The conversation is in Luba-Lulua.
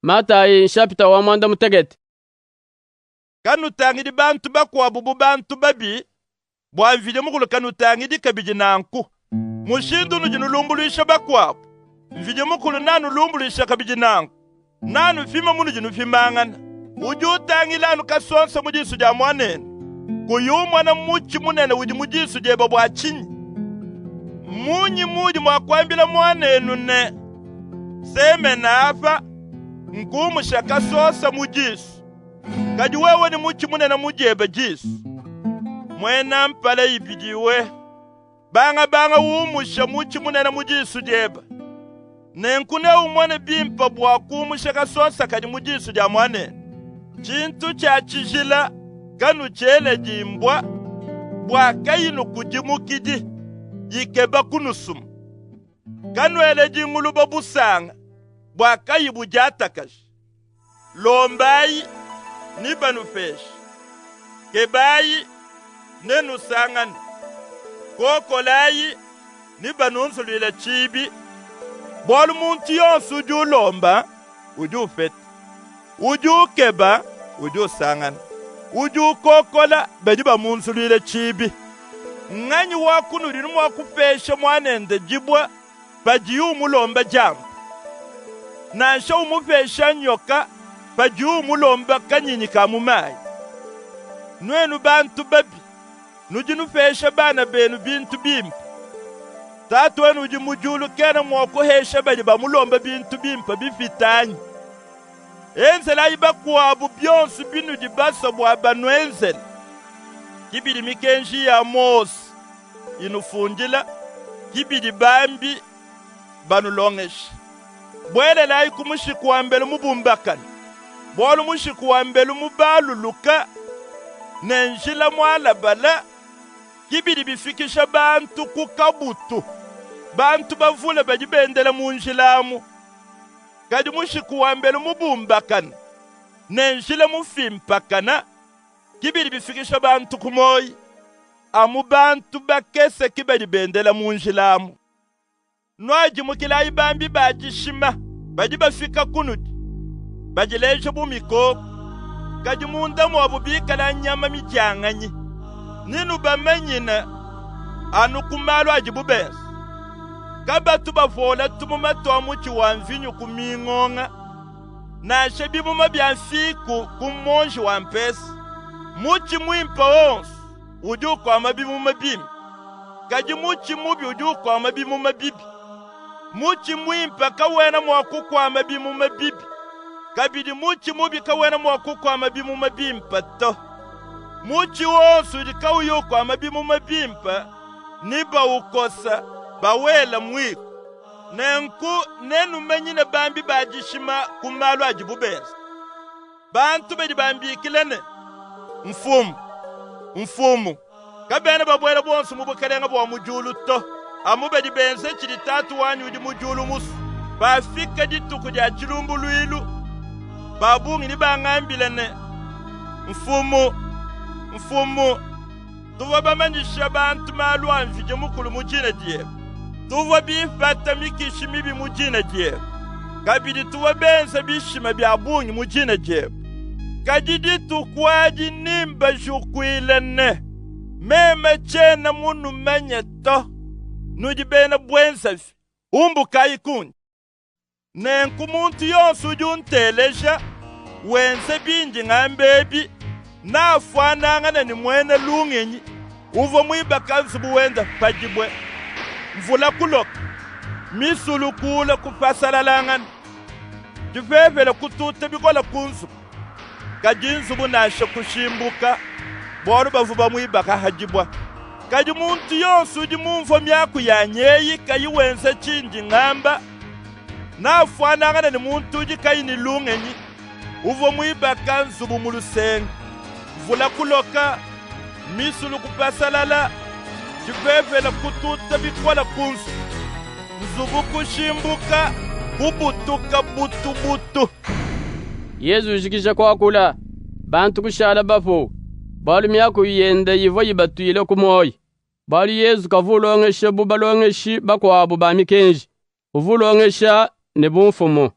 Matayi nshapita wa muanda mutekete. Kanutangidi bantu bakuabu bu bantu babi, bua Mvidi Mukulu kanutangidi kabidi nanku. Mushindu unudi nulumbuluisha bakuabu, Mvidi Mukulu nanulumbuluisha kabidi nanku. Nanupima munudi nupimangana. Udi utangila anu kasonsa mu disu dia muanenu, kuyi umona mutshi munene udi mu disu diebe bua tshinyi? Mmunyi muudi mua kuambila muanenu ne, Semena apa, nkumusha kasosa mu disu, kadi wewe ne mutshi munene mu diebe disu? Muena mpala ibidi we, bangabanga umusha mutshi munene mu disu diebe, nenku neumone bimpe bua kumusha kasonsa kadi mu disu dia muanenu. Tshintu tshia tshijila kanutshieledi mbua, bua kayinukudimukidi, ikeba kunusuma. Kanueledi nguluba busanga, bua kayibudiatakaji. Lombayi, nebanupeshe. Kebayi, nenusangane. Kokolayi, nebanunzuluile tshiibi. Bualu muntu yonso udi ulomba, udi upeta. Udi ukeba, udi usangana. Udi ukokola, badi bamunzuluile tshiibi. Nnganyi wa kunudi udi mua kupesha muanende dibue padiye umulomba diampa, nansha umupesha nyoka padiye umulomba kanyinyi ka mu mayi? Nuenu bantu babi, nudi nupesha bana benu bintu bimpe. Tatu wenu udi mu diulu kena mua kuhesha badi bamulomba bintu bimpe bipite anyi? Enzelayi bakuabu bionso binudi basue bua banuenzele. Ke bidi mikenji ya Mose inufundila, ke bidi bambi banulongesha. Buelelayi ku mushiku wa mbelu mubumbakane, bualu mushiku wa mbelu mubaluluka ne njila mualabala ke bidi bifikisha bantu ku kabutu. Bantu bavule badi bendela mu njila amu. Kadi mushiku wa mbelu mubumbakane ne njila mufimpakana ke bidi bifikisha bantu ku muoyi. Amu bantu bakese ke badi bendela mu njila amu. Nuadimukilayi bambi ba dishima badi bafika kunudi, badileja bu mikoko, kadi munda muabu bikala nyama midianganyi. Nenubamanyine anu ku malu adibu benza. Kabatu bapola tumuma tua mutshi wa mvinyo ku mingonga, nansha bimuma bia mfiku ku muonji wa mpesa. Mutshi muimpe wonso udi ukuama bimuma bimpe, kadi mutshi mubi udi ukuama bimuma bibi. Mutshi muimpe kawena mua kukuama bimuma bibi, kabidi mutshi mubi kawena mua kukuama bimuma bimpe to. Mutshi wonso udi kauyi ukuama bimuma bimpe nebawukose, bawela muiku. Nenku nenumanyine bambi ba dishima ku malu adibu benza. Bantu badi bambikila ne, Mfumu, Mfumu, kabena babuela bonso mu bukelenge bua mu diulu to, amu badi benza tshidi Tatu wanyi udi mu diulu musue. Pafika dituku dia tshilumbuluilu, ba bungi nebangambile ne, Mfumu, Mfumu, tuvua bamanyisha bantu malu a Mvidi Mukulu mu dina diebe, tuvua bipata mikishi mibi mu dina diebe, kabidi tuvua benza bishima bia bungi mu dina diebe. Kadi dituku adi nembajukuile ne, Meme tshiena munumanye to, nudi bena buenzavi, umbukayi kundi. Nenku muntu yonso udi unteleja, wenza bindi ngamba ebi, neafuanangane ne muena lungenyi uvua muibaka nzubu wende pa dibue. Mvula kuloka, misulu kuula kupasalalangana, tshipepele kututa bikole ku nzubu. Kadi nzubu nansha kushimbuka, bualu bavua bamuibaka ha dibue. Kadi muntu yonso udi mumvue miaku yanyi eyi kayi wenza tshindi ngamba, neafuanangane ne muntu udi kayi ne lungenyi, uvua muibaka nzubu mu lusenga. Mvula kuloka, misulu kupasalala, tshipepele kututa bikole ku nzubu. Nzubu kushimbuka, kubutuka butubutu. Yezu ujikija kuakula, bantu kushala bapuwe, bualu miaku yende ivua ibatuila ku muoyi. Bualu Yezu kavua ulongesha bu balongeshi bakuabu ba mikenji, uvua ulongesha ne bumfumu.